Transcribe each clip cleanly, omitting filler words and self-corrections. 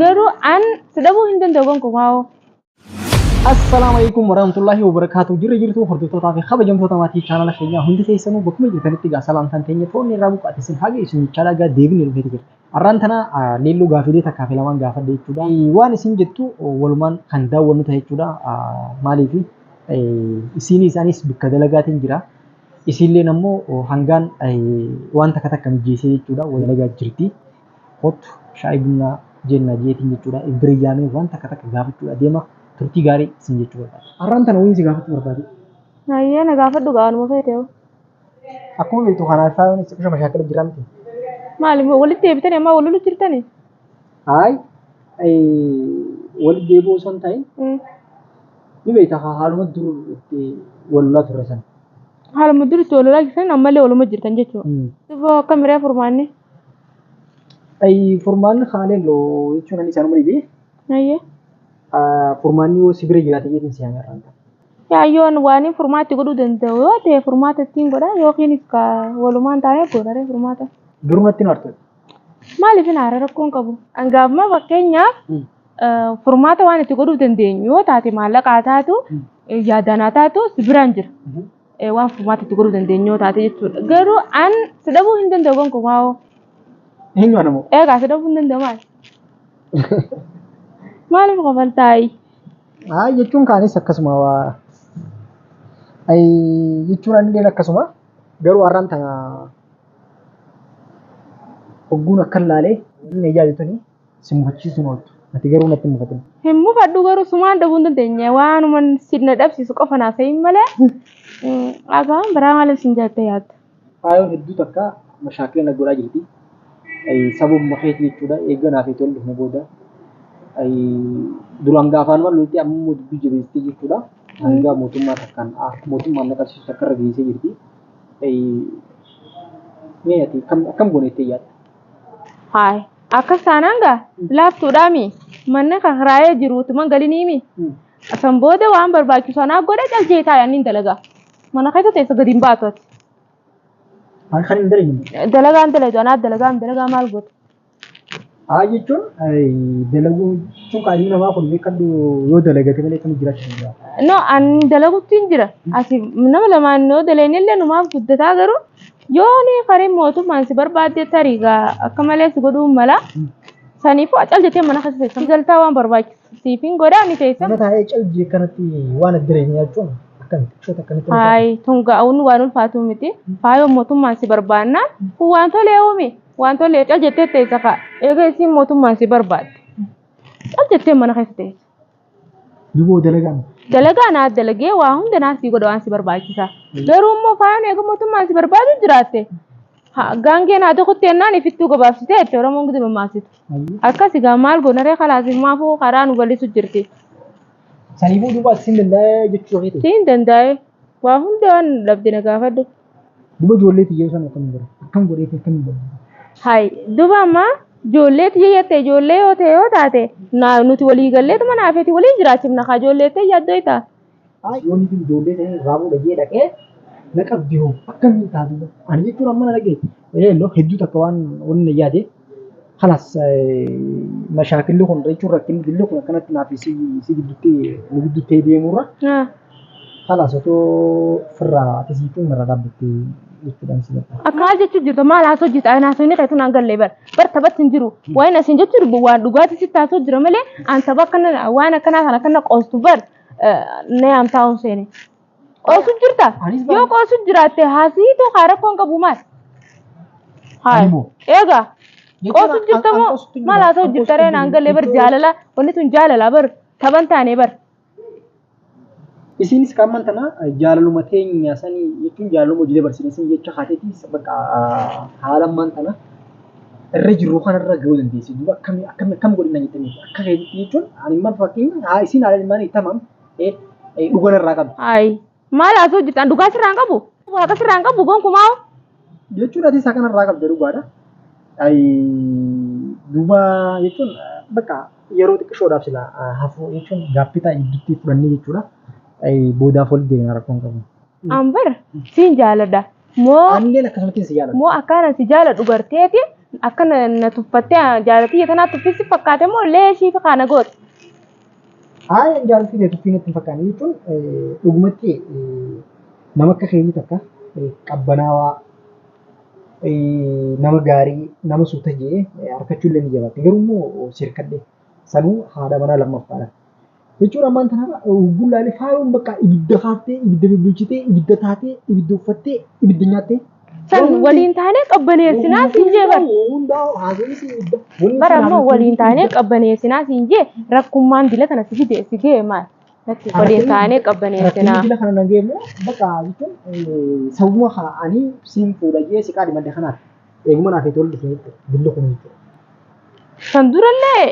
Garuu an si dhabuu hin danda'u gonkumaa hoo. Assalaamu alaikum warahmatullahi wabarakatuh. Jirra jirtu hordoftootaa fi kabajamtoota maatii chaanala keenyaa hundi keessanuu bakkuma jirtanitti gaa salaamtaan teenya toonni irraa buqqaate isin haga isin jechaadha gaa deebinee dhufeeti jira. Har'aan tana leelloo gaafiilee takkaa fi lamaan gaafadhe jechuudha. Waan isin jettu walumaan kan daawwannu ta'e jechuudha. Maaliif isiinis anis bakka dalagaatiin jira. Isiilleen ammoo hangaan waan takka takka mijeessee jechuudha dalagaa jirti. Kottu shaayii bunnaa jenna jeetiin jechuudha. Bira yaamee waan takka takka gaafachuudha deema turtii gaarii isin jechuu barbaada. Har'aan tana wayiin si gaafachuu barbaade. Hayyee na gaafadhu gaa waanuma feete hoo. Akkuma beektu kanaaf faayoon xiqqisho mashaakala jira miti. Maali walitti deebitanii ammaa wal lolu jirtanii? Haay walitti deebi'uu osoo hin ta'in ni beekta haaluma dur itti wal lolaa turre sana. Haaluma dur itti wal lolaa jirtan ammallee waluma jirtan jechuudha. Sifoo akka miree furmaanni. Ay furmaanni haalello jechuun ani isaanuma dhibee. Hayyee. Furmaanni yoo si bira jiraate jeetiin si yaame irraan. Yaayyoon waan furmaatti godhuu danda'u yoo ta'e furmaata ittiin godha yookiinis ka walumaan taanee goonaree furmaata. Garuu natti hin aartu. Maaliif hin aara rakkoon qabu? Hangaafuma fakkeenyaaf furmaata waan itti godhuu dandeenyu yoo taate maallaqa haa taatu yaadaan haa taatu si biraan jira. Waan furmaata itti godhuu dandeenyu yoo taate jechuudha. Garuu an si dhabuu hin danda'u gonkumaa hoo. Eenyu ana moo? Eegaa si dhabuu hin danda'u maali? Maaliif kofaltaayi? Haay jechuun kaanis akkasuma waa. Ay jechuun anilleen akkasuma garuu har'aan tana hogguun akkan laalee inni yaadu tuni si mufachiisuun ooltu. Ati garuu natti hin mufatin. Hin mufadhu garuu sumaan dhabuu hin dandeenye waanuma si na dhabsiisu qofa naa sayin malee afaan biraa maaliif sin jaatte yaadda. Faayoon hedduu takka mashaakila na godhaa jirti. Sababuma keeti jechuudha. Eega naaf itti ol dhufne booda. Duraan gaafaanuma lolti amma immoo dubbii jabeessitee jechuudha. Hanga mootummaa takkaan mootummaan na qabsiisu takka irra geessee jirti. Mee ati akkam goone jettee yaadda? Haay akkas taanaan gaa laaftuudhaami manni kan kiraayee jiru utuman galiniimi. San booda waan barbaachisu anaa godha caljeetaa taa'ee anniin dalagaa. Mana keessa teessa gadi hin baatu ati. Maal kan hin dalagne? Dalagaan dalagdu anaa dalagaan dalagaa maal goota? Haa jechuun dalaguu jechuun qaanii namaa kun beekadhu yoo dalagate malee kan jiraachuu danda'a. No an dalagutti hin jira. Ati nama lamaan yoo dalagne illee numaaf guddataa garuu yoo ni karii mootummaan si barbaadde tarii gaa akka malee si godhuu mala. Saniifuu cal jettee mana keessa teessa. Galtaa waan barbaachisu siif hin godhaa ni teessa. Mana taa'ee calji akkanatti waan adda nyaachuun akkamitti qishoota akkamitti. Hayi tun gaa'uun waan ulfaatu miti. Faayoo mootummaan si barbaannaan kun waan tolee uumi. Waan tolee cal jettee teessa kaa. Eega isiin mootummaan si barbaadde. Cal jettee mana keessa teessa. Duboo dalagaan. Dalagaa naa dalagee waa hunda naa sii godha waan si barbaachisa. Garuu immoo faayoon eega mootummaan si barbaadu jiraatte. Gaangeen haati kuttee ifittuu gabaabsitee jette Oromoon gidi mammaasitu. Akkas egaa maal goonaree kalaas maafuu karaa nu bal'isu jirti. Saniifuu duuba ati siin danda'ee jechuu keeti. Siin danda'ee waa hunda waan dhabde na gaafadhu. Duuba ijoollee tiyyoo sana akkam godhe akkam godheeti akkam godhe. Hayi duuba amma ijoollee tiyya jette ijoollee yoo ta'e yoo taate nuti walii galleetuma naafeeti waliin jiraachifna kaa ijoollee ta'e yaaddoo ta'a. Hayi yoonni kun ijoollee ta'e raabuu dhagee dhaqee na qabdi hoo akkamiin ta'a duuba. Ani jechuun amma na dhagee eeloo hedduu takka waan wanni na yaade kalas mashaakilli kun jechuun rakkinni dilli kun akkanatti naaf si gidduutti nu gidduutti deemurra kalas otoo ofirraa ati jechuun narra dhaabbatte jechuudhaan si gaafata. Akka maal jechuu jirta maal haasoo jirta ani haasoo inni keetu naan gallee bar bar taphatti hin jiru waan asiin jechuu dubbu waan dhugaati sitti haasoo jira malee an tapha akkana waan akkanaa kana akkana qoostu bar na yaamtaa on seene. Qoosu jirta yoo qoosu jiraatte haasiitu haa rakkoon qabu maal? Haa eegaa qoosu jirta moo maal haasoo jirta ree naan gallee bar jaalala wanni tun jaalala bar taphan taane bar. Isinis qaamman tana jaalaluma teenya sanii jechuun jaalaluma hojii dabarsine isin jecha haateeti bakka haala ammaan tana irra jirru kanarra gahuu dandeessi. Duuba akkami akkami akkam godhina jettanii akka keetitti jechuun ani immoo fakkeenya haa isiin haala ilmaan itti tamam dhugan irraa qabdi. Hayi maal haasoo jirta an dhugaa sirraa hin qabu haqa sirraa hin qabu gonkumaa. Jechuun ati isa kanarraa qabda dhugaadha. Duuba jechuun bakka yeroo xiqqishoodhaaf sila hafuu jechuun gaaffii ta'a gidduutti fudhannee jechuudha. Boodaaf walitti deemna rakkoon qabu. An bar siin jaaladha. Moo Anilleen akkasumatti si jaaladha. Moo akkaan si jaaladhu garteeti Akka na tuffattee jaalatii tanaa tuffisi fakkaate moo leeshii fi kana goote? Haaya, jaallattii ta'e tuffiin itti hin fakkaanne jechuun dhugumatti nama akka keetii takka qabbanaawaa, nama gaarii, nama suuta jedhee harkachuu illee ni jabaatti. Garuu immoo sirkadhe sanuu haadha manaa lammaffaadha. Jechuun ammaan tana hogguun laalee faayoon bakka ibidda kaaftee, ibidda bilbilchitee, ibidda taatee, ibidda uffattee, ibidda nyaattee. San waliin taanee qabbaneessinaa siin jee bar. Hundaa haasawni ibidda. Bara ammoo waliin taanee qabbaneessinaa siin jee, rakkummaan dila tana si fide si ga'e maal? Natti waliin taanee qabbaneessinaa. Rakkinni dila kana na ga'e immoo bakka jechuun sababuma ani siin fuudha jee si qaadhimadhe kanaaf eeguma naaf itti ol dhufe jechuudha dilli kun jechuudha. San durallee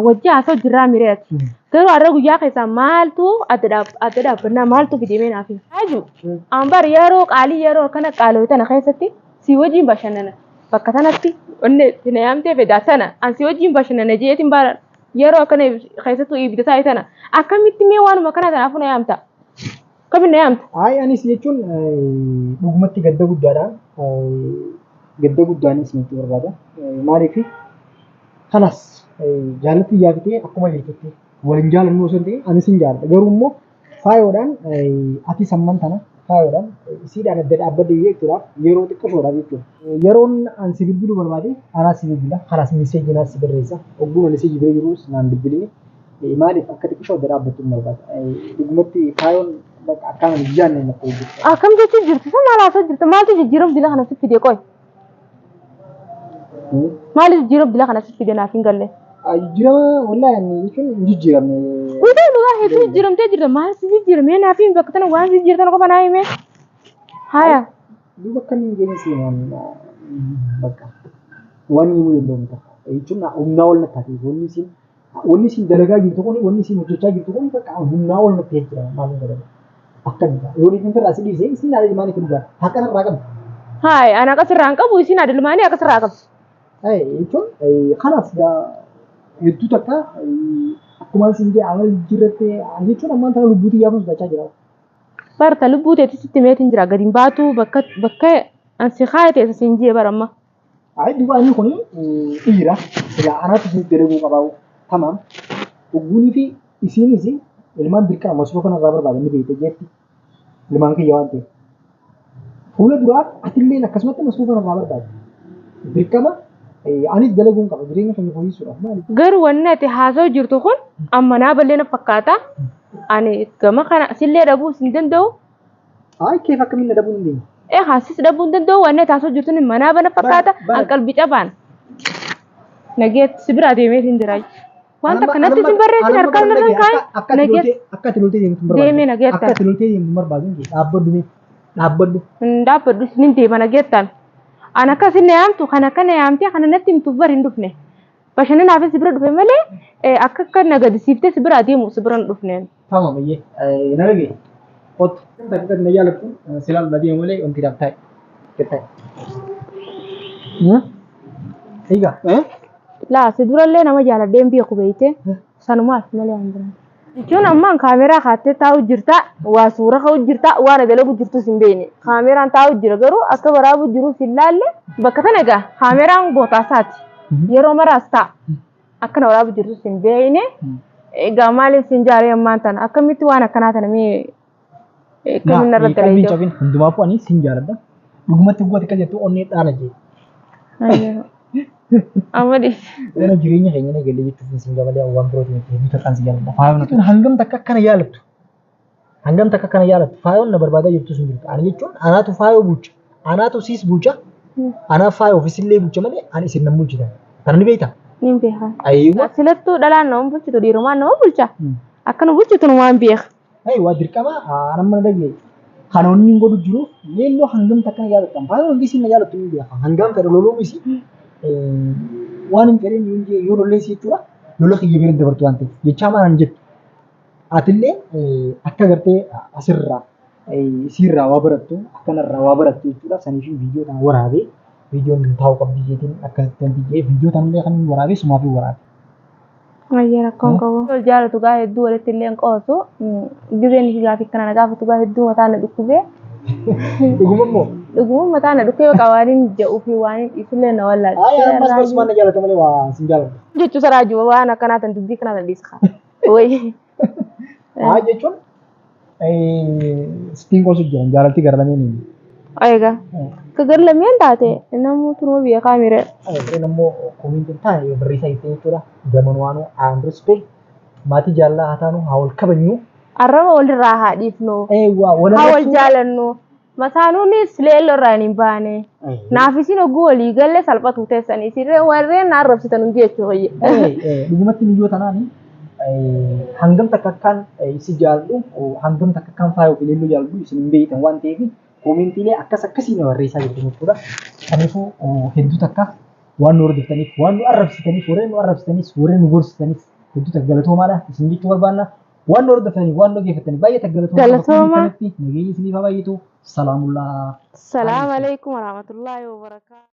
wajji haasa'u jirraa mireeti. Garuu har'a guyyaa keessaa maaltu adda dhaabbannaa maaltu fidee naaf hin haaju. An bar yeroo qaalii yeroo akkana qaaloo tana keessatti si wajjin bashannana. Bakka tanatti onne itti na yaamtee fedaa tana an si wajjin bashannana jeetiin bara yeroo akkana keessattuu ibidda taa'e tana akkamitti mee waanuma kana tanaafuu na yaamta? Akkamitti na yaamta? Ayi, anis jechuun dhugumatti gadda guddaadhaan gadda guddaanis jechuu barbaada. Maaliif kanas jaalatti yaafitee akkuma jirtutti waliin jaalannu osoo hin ta'in anis hin jaalladha. Garuu immoo faayoodhaan ati samman tana faayoodhaan isiidhaan adda dhaabbadde jechuudhaaf yeroo xiqqashoodhaaf jechuudha. Yeroon an si bilbiluu barbaade anaas si bilbila, kanaas message naas si barreessa. Ogguun ani si bira jirus naan bilbilini. Maaliif akka xiqqashoo adda dhaabbattu hin barbaada. Dhugumatti faayoon bakka akkaan ani jaanne natti hojjetu. Akkam jechuun jirtu sun maal haasa'u jirtu, maaltu jijjiiram dila kana si fide qoy? Maaliif jijjiiram dila kana si fide naaf hin galle? Jijjiirama wallaahi ani jechuun hin jijjiiramne. Dhugaa dhugaa hedduu jijjiiramtee jirta, maal si jijjiirame naaf hin bakka tana waan si jijjiirtan qofa naa hime. Haya. Duuba akkamiin geenye seenaan bakka waan himuu danda'u takka jechuun humnaa ol natti taate, wanni isin dalagaa jirtu kun, wanni isin hojjechaa jirtu kun bakka humnaa ol natti jira. Maal hin godhamu akkami yoo inni irraa si dhiise isin haadha ilmaanii dhugaa haqa irraa qabdi. Hayi, ana akkasirraa hin qabu, isin haadha ilmaanii akkasirraa qabdi. Jechuun kanaaf hedduu takka akkuma isin jedhe amala jijjiirrattee jechuun ammaan tana lubbuutii gaafa sodaachaa jira. Barta lubbuu teetti sitti meetiin jira gadi hin baatu, bakka bakka an si kaayate isa siin jee bara amma. Ayi, duuba inni kun dhiira sila anaatu isin dalaguu qabaa tamaam ogguunii fi isiinis ilmaan dirqama masroo kanarraa barbaadan ni beekte jeetti ilmaan kiyya waan ta'eef. Fuula duraa atilleen akkasumatti masroo kanarraa barbaadde. Dirqama anis dalaguun qaba jireenya keenya fooyyessuudhaaf maali? Garuu wanni ati haasa'u jirtu kun amma naa ballee na fakkaata. Ani gama kana sillee dhabuu hin danda'u. Ayi, keef akkamiin na dhabuu hin dandeenye? Ee, haasis dhabuu hin danda'u, wanni ati haasa'u jirtu manaa bana fakkaata. An qalbii cabaan. Nageetti si biraa deemee hin jira. Wanta kanatti sin barreessin harkaan narra kaa'e. Akka ati loltee deemtu hin barbaadu. Deemee nageettaan. Akka ati loltee deemtu hin barbaadu. Dhaabbadhu mee. Dhaabbadhu. Hin dhaabbadhu, isin deema nageettaan. An akkasin na yaamtu kan akka na yaamtee kana natti himtuuf bar hin dhufne. Bashannanaafis si bira dhufe malee akka akka na gadisiiftee si biraa deemu si bira hin dhufne. Tamam, iyyee. Na dhagaye. Kottu. Takka na jaalattu silaa na deemu malee wanti dhaaf taa'e. Taa'e. Egaa. Laa, si durallee nama jaaladhee hin beeku beeyte, sanumaaf malee waan biraan. Jechuun ammaan kaameraa kaattee taa'u jirta, waa suura ka'u jirta, waan dalagu jirtus hin beekne. Kaameraan taa'u jira garuu akka waraabu jirus hin laalle, bakka tana egaa kaameraan bootaasaati. Yeroo maraas ta'a. Akkana waraabu jirtus hin beekne. Egaa maaliif sin jaaree ammaan tana akkamitti waan akkanaa tana mee akkamiin narra Qalbiin dalaydee? cabin, hundumaafuu ani sin jaaladha. Dhugumatti gooti akka jettu onnee dhaana jee. Amma dhiisi. Gara jireenya keenya ni galee jechuuf sin gabalee waan birootii miti, hedduu takkaan si jaaladha. Faayoon hangam takka akkana yaalattu. Hangam takka akkana yaalattu faayoon na barbaadaa jirtu sun jirtu. Ani jechuun anaatu faayoo bulcha. Anaatu siis bulcha. Anaaf faayoo ofiisillee bulcha malee ani isin nan bulchitan. Kana ni beektaa? Ni beeka. Ayiwa. Silattuu dhalaan nama bulchitu, dhiirumaan nama bulcha. Akka nu bulchitu numaan beeka. Ayiwa, dirqama anamma na dhagaye. Kana wanni hin godhu jiruuf leelloo hangam takka na jaalattan. Faayoon hundi isin na jaalattu ni beeka. Hangam fedha loluun isii waan hin fedhin yoo lolleessi jechuudha. Lola kiyya bira dabartu waan ta'eef jechaa maal jettu. Atillee akka gartee asirraa isiirraa waa barattu, akkanarraa waa barattu jechuudha. Saniif viidiyoo kana waraabee viidiyoon taa'u qabdi jeetiin akkasitti wanti jee viidiyoo tanallee kan waraabee sumaaf waraabe. Ayya, rakkoon qabu. Wal jaalatu gaa hedduu walitti illee hin qoosu. Gizeen ishii gaafii kana na gaafatu gaa hedduu mataan na dhukkubee. Dhuguma immoo Dhuguma mataa na dhukkee waan hin jedhuu fi waan hin dhiisullee na Ayi wallaalchise. ammas barsumaan na jaalata malee waa sin jaalladha. Jechuu saraa jiru waan akkanaa tan dubbii kanaa tan dhiisa. Wayi. Haa jechuun sittiin qoosu jiran jaalalti gara lameen. Egaa ka gara lameen taate namoota numa beekaa mire. Warreen ammoo koomentiin taane yoo barreessaa jirtan jechuudha. Gamanumaanuu I am respect maatii jaalalaa haa taanu haa wal kabajnu. Arraba walirraa haa dhiifnu. Eewwa wal Haa wal jaalannu. Masaanuunis leelloo irraa hin baane. Naaf isin hogguu walii galle salphatu teessanii isin warreen na arrabsitan hundi jechuu kiyya. Dhugumatti miyyoo tanaani hangam takka akkaan si jaalladhu hangam takka akkaan faaya ofii leelloo jaalladhu isin hin beektan waan ta'eef koomentiilee akkas akkasii na barreessaa jirtu jechuudha. Kanaafuu hedduu takka waan nu hordoftaniif waan nu arrabsitaniif warreen nu arrabsitanis warreen nu gorsitanis hedduu takka galatoomaadha isin jechuu barbaanna. Waan nu hordoftaniif waan nu dhaggeeffattaniif baay'ee takka galatoomaa. Galatooma. Nageenyi isiniif haa baay'atu. Salaamullaa. Salaamu alaikum warahmatullaahi wabarakaatu.